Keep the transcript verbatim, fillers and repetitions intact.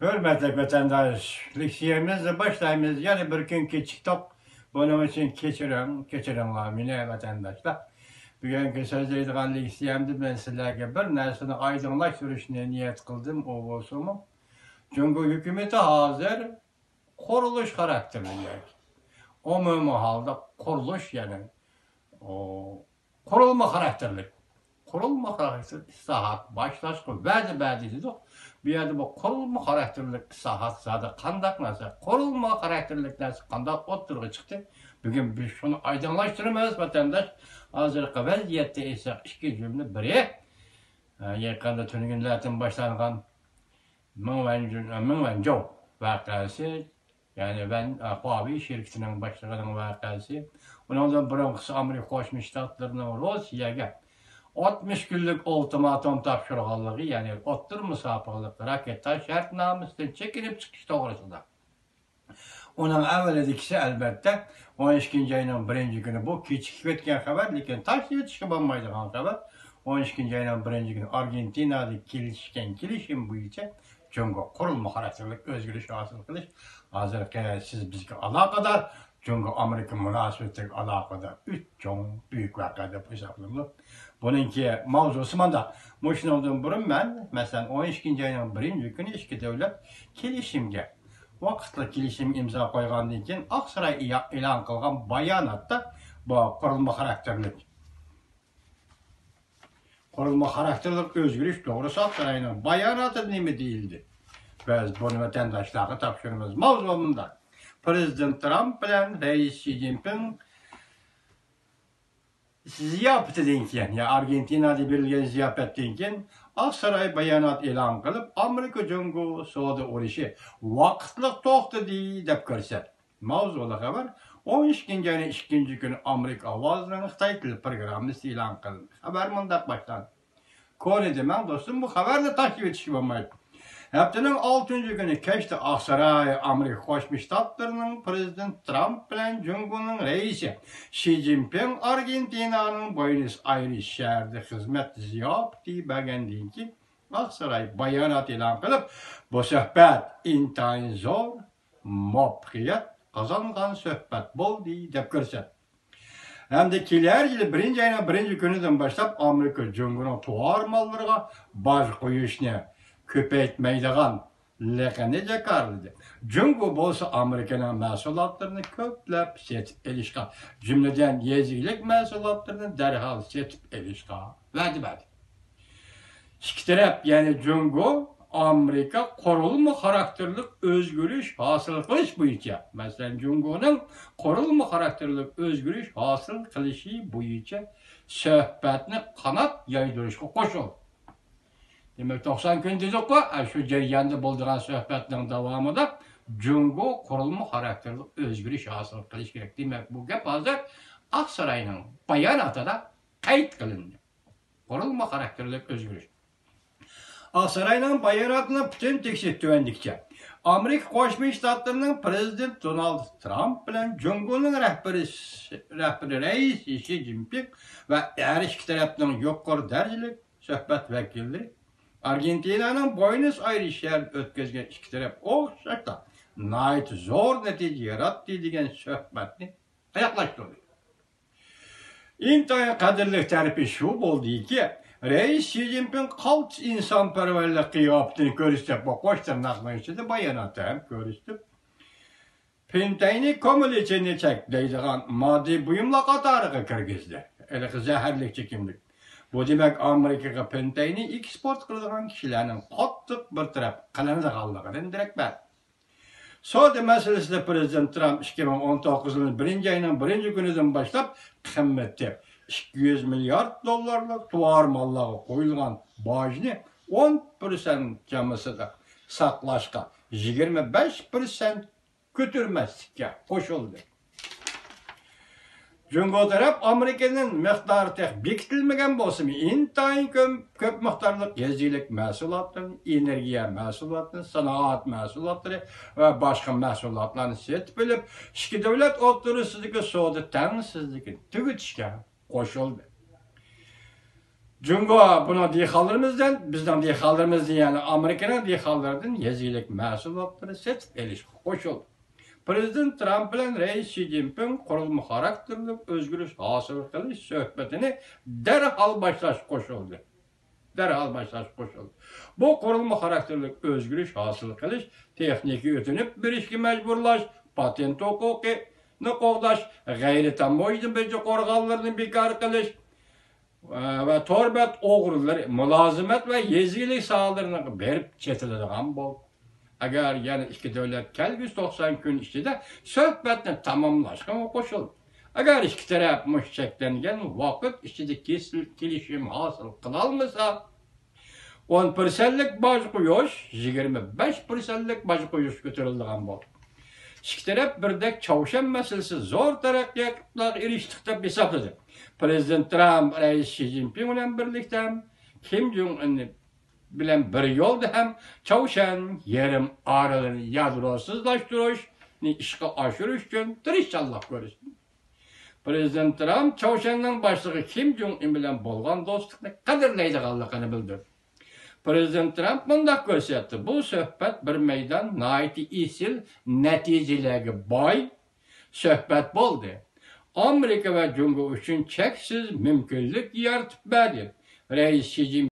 ھۆرمەتلىك ۋەتەنداش، لېكسىيەمىزنى باشلايمىز. يەنە بىر كۈن كېچىكتۇق. بۇنىڭ ئۈچۈن كەچۈرۈڭ، كەچۈرۈڭلار مېنى، ۋەتەنداشلار. بۈگۈنكى سۆزلەيدىغان لېكسىيەمدە مەن سىلەرگە بىر نەرسىنى ئايدىڭلاشتۇرۇشنى نىيەت قىلدىم. ئۇ بولسىمۇ، جۇڭگو ھۆكۈمىتى ھازىر قۇرۇلۇش خاراكتېرلىك ياكى ئومۇمىي ھالدا قۇرۇلۇش، يەنى، ئۇ، قۇرۇلما خاراكتېرلىك، قۇرۇلما خاراكتېرلىك ئىسلاھات باشلاشقا ۋەدە بەردى دېدۇق. بۇ يەردە بۇ قۇرۇلما خاراكتېرلىك ئىسلاھات زادى قانداق نەرسە، قۇرۇلما خاراكتېرلىك نەرسە قانداق ئوتتۇرىغا چىقتى؟ بۈگۈن بىز شۇنى ئايدىڭلاشتۇرىمىز، ۋەتەنداش. ھازىرقى ۋەزىيەتتە ئېيتساق، ئىككى جۈملە. بىرى، ئە، يېقىندا تۈنۈگۈنلەردىن باشلانغان مېڭ ۋەنجۇ-، مېڭ ۋەنجۇ ۋەقەسى، يەنى ۋەن، ئە، خۇاۋېي شىركىتىنىڭ باشلىقىنىڭ ۋەقەسى، ئۇنىڭدىن بۇرۇنقىسى ئامېرىكا قوشما شتاتلىرىنىڭ روسىيەگە ئاتمىش كۈنلۈك ئۇلتىماتوم تاپشۇرغانلىقى، يەنى ئوتتۇرا مۇساپىلىق راكېتا شەرتنامىسىدىن چېكىنىپ چىقىش توغرىسىدا. ئۇنىڭ ئەۋۋەلىدىكىسى، ئەلۋەتتە، ئون ئىككىنچى ئاينىڭ بىرىنچى كۈنى، بۇ كېچىكىپ ئۆتكەن خەۋەر، لېكىن تاشلىۋېتىشكە بولمايدىغان خەۋەر. ئون ئىككىنچى ئاينىڭ بىرىنچى كۈنى ئارگېنتىنادا كېلىشكەن كېلىشىم بويىچە جۇڭگو قۇرۇلما خاراكتېرلىك ئۆزگىرىش ھاسىل قىلىش، ھازىرقى سىز بىزگە ئالاقىدار جۇڭگو ئامېرىكا مۇناسىۋىتىگە ئالاقىدار ئۈچ چوڭ بۈيۈك ۋەقە دەپ ھېسابلىنىدۇ. بۇنىڭكى ماۋزۇسى مانداق. مۇشۇنىڭدىن بۇرۇن مەن، مەسىلەن، ئون ئىككىنچى ئاينىڭ بىرىنچى كۈنى ئىككى دۆلەت كېلىشىمگە، ۋاقىتلىق كېلىشىم ئىمزا قويغاندىن كېيىن، ئاقساراي ئېلان قىلغان باياناتتا بۇ قۇرۇلما خاراكتېرلىك قۇرۇلما خاراكتېرلىك ئۆزگىرىش توغرىسىدا ئاقساراينىڭ باياناتىدا نېمە دېيىلدى؟ بىز بۇنى ۋەتەنداشلارغا تاپشۇرىمىز. ماۋزۇ مۇنداق. پىرېزىدېنت ترامپ بىلەن رەئىس شى جىنپىڭ زىياپىتىدىن كېيىن، يا ئارگېنتىنادا بېرىلگەن زىياپەتتىن كېيىن، ئاقساراي بايانات ئېلان قىلىپ، ئامېرىكا جۇڭگو سودا ئۇرۇشى ۋاقىتلىق توختىدى، دەپ كۆرسەتتى. ماۋزۇلۇق خەۋەر. ئون ئىككىنچى ئاينىڭ ئىككىنچى كۈنى ئامېرىكا ئاۋازىنىڭ خىتاي تىل پروگراممىسى ئېلان قىلىندى. خەۋەر مۇنداق باشلاندى. كونىدى، مەن دوستۇم، بۇ خەۋەرنى تاشلىۋېتىشكە بولمايدۇ. ھەپتىنىڭ ئالتىنچى كۈنى كەچتە ئاقساراي ئامېرىكا قوشما شتاتلىرىنىڭ پىرېزىدېنتى ترامپ بىلەن جۇڭگونىڭ رەئىسى شى جىنپىڭ ئارگېنتىنانىڭ بۇينوس ئايرېس شەھىرىدە خىزمەت زىياپىتى بەرگەندىن كېيىن، ئاقساراي بايانات ئېلان قىلىپ، بۇ سۆھبەت ئىنتايىن زور مۇۋەپپەقىيەت قازانغان سۆھبەت بولدى، دەپ كۆرسەتتى. ھەمدە كېلەر يىلى بىرىنچى ئاينىڭ بىرىنچى كۈنىدىن باشلاپ ئامېرىكا جۇڭگونىڭ تۇغار ماللىرىغا باج قويۇشنى كۆپەيتمەيدىغانلىقىنى جاكارلىدى. جۇڭگو بولسا ئامېرىكىنىڭ مەھسۇلاتلىرىنى كۆپلەپ سېتىپ ئېلىشقا، جۈملىدىن يېزا ئىگىلىك مەھسۇلاتلىرىنى دەرھال سېتىپ ئېلىشقا ۋەدە بەردى. ئىككى تەرەپ، يەنى جۇڭگو، ئامېرىكا قۇرۇلما خاراكتېرلىك ئۆزگىرىش ھاسىل قىلىش بويىچە، مەسىلەن، جۇڭگونىڭ قۇرۇلما خاراكتېرلىك ئۆزگىرىش ھاسىل قىلىشى بويىچە سۆھبەتنى قانات يايدۇرۇشقا قوشۇلدى. دېمەك، توقسان كۈن دېدۇققۇ، ئە، شۇ جەرياندا بولىدىغان سۆھبەتنىڭ داۋامىدا جۇڭگو قۇرۇلما خاراكتېرلىك ئۆزگىرىش ھاسىل قىلىش كېرەك. دېمەك، بۇ گەپ ھازىر ئاقساراينىڭ باياناتىدا قەيت قىلىندى. قۇرۇلما خاراكتېرلىك ئۆزگىرىش. ئاقساراينىڭ باياناتىنىڭ پۈتۈن تېكىستى تۆۋەندىكىچە. ئامېرىكا قوشما شتاتلىرىنىڭ پىرېزىدېنتى دونالد ترامپ بىلەن جۇڭگونىڭ رەھبىرى، رەھبىرى رەئىسى شى جىنپىڭ ۋە ھەر ئىككى تەرەپنىڭ يۇقىرى دەرىجىلىك سۆھبەت ۋەكىللىرى ئارگېنتىنانىڭ بۇينوس ئايرېس شەھىرىدە ئۆتكۈزگەن ئىككى تەرەپ ئوخشاشلا ناھايىتى زور نەتىجە ياراتتى دېگەن سۆھبەتنى ئاياغلاشتۇردى. ئىنتايىن قەدىرلىك تەرىپى شۇ بولدىكى، رەئىس شى جىنپىڭ قالتىس ئىنسانپەرۋەرلىك قىياپىتىنى كۆرسىتىپ، بۇ قوش تىرناقنىڭ ئىچىدە باياناتتا ھەم كۆرسىتىپ، پېنتەينى كومىلىچىننى چەكلەيدىغان ماددىي بۇيۇملار قاتارىغا كىرگۈزدى. ھېلىقى زەھەرلىك چېكىملىك. بۇ، دېمەك، ئامېرىكىغا پېنتەينى ئېكسپورت قىلىدىغان كىشىلەرنىڭ قاتتىق بىر تەرەپ قىلىنىدىغانلىقىدىن دېرەك بەردى. سودا مەسىلىسىدە پىرېزىدېنت ترامپ ئىككى مىڭ ئون توققۇزىنچى يىل بىرىنچى ئاينىڭ بىرىنچى كۈنىدىن باشلاپ قىممىتى ئىككى يۈز مىليارد دوللارلىق تۇۋار ماللارغا قويۇلغان باجنى ئون پىرسەنت چامىسىدا ساقلاشقا، يىگىرمە بەش پىرسەنت كۆتۈرمەسلىككە قوشۇلدى. جۇڭگو تەرەپ ئامېرىكىدىن مىقدارى تېخى بېكىتىلمىگەن بولسىمۇ، ئىنتايىن كۆپ، كۆپ مىقدارلىق يېزا ئىگىلىك مەھسۇلاتلىرىنى، ئېنېرگىيە مەھسۇلاتلىرىنى، سانائەت مەھسۇلاتلىرى ۋە باشقا مەھسۇلاتلارنى سېتىپ ئېلىپ، ئىككى دۆلەت ئوتتۇرىسىدىكى سودا تەڭسىزلىكىنى تۈگىتىشكە قوشۇلدى. جۇڭگو بۇنىڭ دېھقانلىرىمىزدىن، بىزنىڭ دېھقانلىرىمىزدىن، يەنى ئامېرىكىنىڭ دېھقانلىرىدىن يېزا ئىگىلىك مەھسۇلاتلىرى سېتىپ ئېلىشقا قوشۇلدى. پرېزىدېنت ترامپ بىلەن رەئىس شى جىنپىڭ قۇرۇلما خاراكتېرلىك ئۆزگىرىش ھاسىل قىلىش سۆھبىتىنى دەرھال باشلاشقا قوشۇلدى. دەرھال باشلاشقا قوشۇلدى. بۇ قۇرۇلما خاراكتېرلىك ئۆزگىرىش ھاسىل قىلىش، تېخنىكا ئۆتۈنۈپ بېرىشكە مەجبۇرلاش، پاتېنت ھوقۇقىنى قوغداش، غەيرىي تاموژنا بېجى قورغانلىرىنى بىكار قىلىش، ۋە تور بەت ئوغرىلىرى مۇلازىمەت ۋە يېزا ئىگىلىك ساھەلىرىنىڭ بېرىپ چېتىلىدىغان بولدى. ئەگەر يەنە ئىككى دۆلەت كەلگۈسى توقسان كۈن ئىچىدە سۆھبەتنى تاماملاشقا قوشۇلدى. ئەگەر ئىككى تەرەپ مۇشۇ چەكلەنگەن ۋاقىت ئىچىدە كېسىل-، كېلىشىم ھاسىل قىلالمىسا، ئون پىرسەنتلىك باج قويۇش، يىگىرمە بەش پىرسەنتلىك باج قويۇش كۆتۈرۈلىدىغان بولدى. ئىككى تەرەپ بىردەك چاۋشيەن مەسىلىسى زور تەرەققىياتلارغا ئېرىشتۇق دەپ ھېسابلىدى. پرېزىدېنت ترامپ رەئىس شى جىنپىڭ بىلەن بىرلىكتە كىم جۇڭ ئىن بىلەن بىر يولدا ھەم چاۋشيەن يېرىم ئارىلىنى يادروسىزلاشتۇرۇشنى ئىشقا ئاشۇرۇش ئۈچۈن تىرىشچانلىق كۆرسىتىدۇ. پرېزىدېنت ترامپ چاۋشيەننىڭ باشلىقى كىم جۇڭ ئىن بىلەن بولغان دوستلۇقنى قەدىرلەيدىغانلىقىنى بىلدۈردى. پرېزىدېنت ترامپ مۇنداق كۆرسەتتى: بۇ سۆھبەت بىر مەيدان ناھايىتى ئېسىل نەتىجىلەرگە باي سۆھبەت بولدى. ئامېرىكا ۋە جۇڭگو ئۈچۈن چەكسىز مۇمكىنلىك يارىتىپ بەردى. رەئىس شى جىنپىڭ